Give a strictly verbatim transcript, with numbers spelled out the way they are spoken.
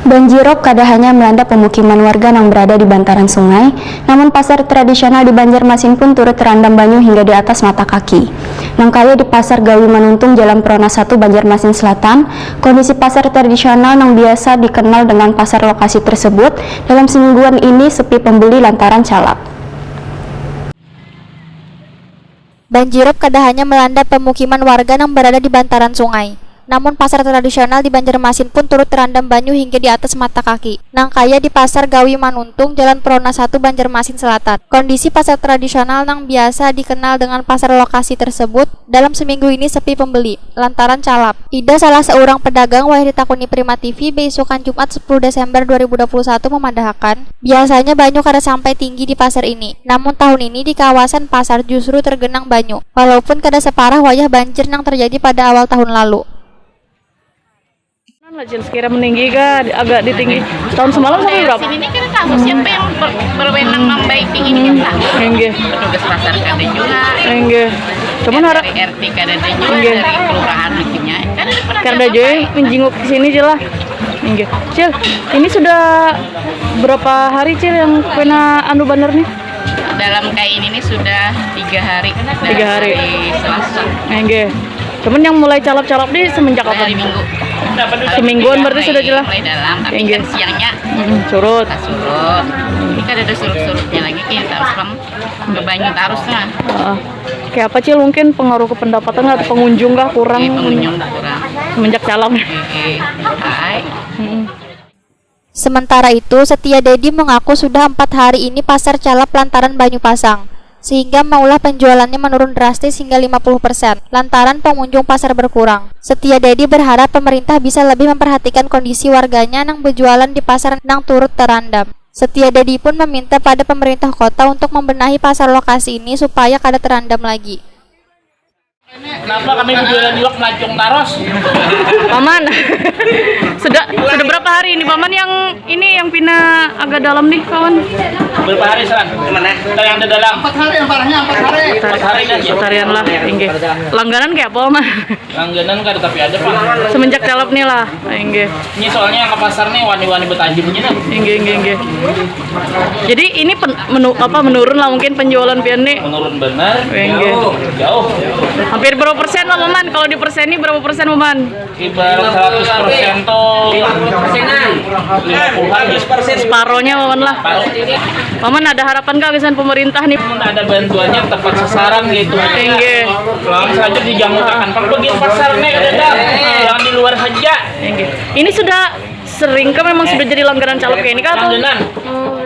Banjirop kada hanya melanda pemukiman warga nang berada di bantaran sungai, namun pasar tradisional di Banjarmasin pun turut terendam banyu hingga di atas mata kaki. Nang kaya di Pasar Gawi Manuntung, Jalan Perona satu, Banjarmasin Selatan, kondisi pasar tradisional nang biasa dikenal dengan pasar lokasi tersebut dalam semingguan ini sepi pembeli lantaran calap. Banjirop kada hanya melanda pemukiman warga nang berada di bantaran sungai, namun pasar tradisional di Banjarmasin pun turut terendam banyu hingga di atas mata kaki, nang kaya di Pasar Gawi Manuntung, Jalan Perona satu, Banjarmasin Selatan. Kondisi pasar tradisional nang biasa dikenal dengan pasar lokasi tersebut dalam seminggu ini sepi pembeli lantaran calap. Ida, salah seorang pedagang, wayah ditakuni Prima T V beisukan Jumat sepuluh Desember dua ribu dua puluh satu, memadahakan, biasanya banyu kada sampai tinggi di pasar ini, namun tahun ini di kawasan pasar justru tergenang banyu, walaupun kada separah wayah banjir nang terjadi pada awal tahun lalu. Nah, Cil, sekira meninggi kah? Agak ditinggi. Tahun semalam sampai berapa? Sini ini kan tahu siapa yang ber- berwenang membaiki ini kan tahu. Enggak. Petugas pasar kada juga. Enggak. Cuman harap Dari R T kada ada juga, Enggak. Dari kelurahan mestinya. Kan ada pernah Kada ada joy apa? Menjenguk ke sini, Cil lah. Enggak. Cil, ini sudah berapa hari, Cil, yang kena anu banner nih? Dalam kayak ini nih sudah tiga hari. Tiga hari. Dari Selasa. Enggak. Cuman yang mulai calap-calap nih semenjak Mulai kapan? Hari Minggu. Semingguan berarti sudah jelas. Mulai dalam, tapi Enggak. Kan siangnya Mm-mm, surut. Kita surut. Ini kan ada surut-surutnya lagi, kayak terus bang. Ke banyu terus lah. Heeh. Kayak apa, Cil? Mungkin pengaruh ke pendapatan nggak, atau pengunjung kah kurang? Iya, pengunjung kurang. Semenjak calap. Iya. Hai. Mm-mm. Sementara itu, Setia Dedi mengaku sudah empat hari ini pasar calap lantaran banyu pasang, sehingga maulah penjualannya menurun drastis hingga lima puluh persen lantaran pengunjung pasar berkurang. Setia Dedi berharap pemerintah bisa lebih memperhatikan kondisi warganya nang berjualan di pasar nang turut terendam. Setia Dedi pun meminta pada pemerintah kota untuk membenahi pasar lokasi ini supaya kada terendam lagi. Kenapa kami berjualan iwak melacung taros? Paman, sudah sudah berapa hari ini, Paman, yang ini yang pina agak dalam nih, Paman? Berapa hari, San? Mana? Kalau yang ada dalam. Empat hari, yang parahnya empat hari. Empat hari kan, ya? Tarian lah, inggih. Langganan kayak apa, Paman? Langganan kada tapi ada, Pak. Semenjak calap nih lah, inggih. Ini soalnya yang ke pasar nih wani-wani betajam gini. Inggih, inggih, inggih. Jadi ini pen- menu- apa, menurun lah mungkin penjualan pian nih. Menurun benar. Inggih. Jauh. Hampir berapa persen lah, Paman? Kalau di persen nih berapa persen, Paman? Ibarat seratus persen tuh lima puluhan. Separohnya, Paman lah. Paman ada harapan kah gasan pemerintah nih? Ada bantuannya tepat sasaran gitu. Inggih. Yang saja dijangkaukan. Kalau bagian pasar nih ada dah. Yang di luar aja. Inggih. Ini sudah sering kah memang sudah jadi langganan calap kayak ini kah atau? Langganan. Oh.